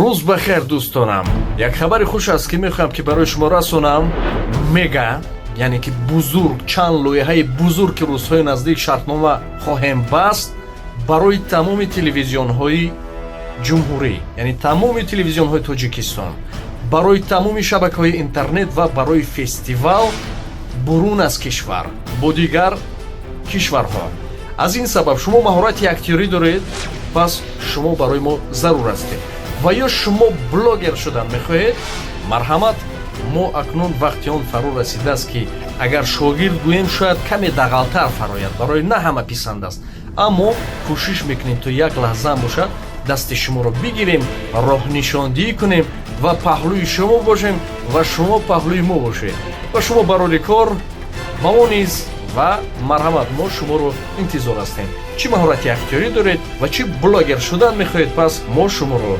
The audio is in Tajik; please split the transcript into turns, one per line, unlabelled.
Рӯз ба хер, дӯстонам. Як хабари хуш аст, ки мехоҳам, ки барои шумо расонам. Мега, яъне ки бузург, чанд лоиҳаи бузург, ки рӯзҳои наздик шартнома хоҳем баст барои тамоми телевизионҳои ҷумҳурӣ, яъне тамоми телевизионҳои Тоҷикистон, барои тамоми шабакаҳои интернет ва барои фестивал бурун аз кишвар бо дигар кишварҳо. Аз ин сабаб шумо маҳорати актёрӣ доред, пас шумо барои мо зарур ҳастед. Ва ё шумо блогер шудан мехоҳед, марҳамат. Мо акнун вақти он фаро расидааст, ки агар шогирд гӯем, шояд каме дағалтар фарояд, барои на ҳама писанд аст, аммо кӯшиш мекунем, то як лаҳзаам бошад, дасти шуморо бигирем, роҳнишондиҳӣ кунем ва паҳлӯи шумо бошем ва шумо паҳлӯи мо бошед ва шумо барори кор ба мо низ. Ва марҳамат, мо шуморо интизор ҳастем. Чӣ маҳорати актёрӣ доред ва чӣ блогер шудан мехоҳед, пас мо шуморо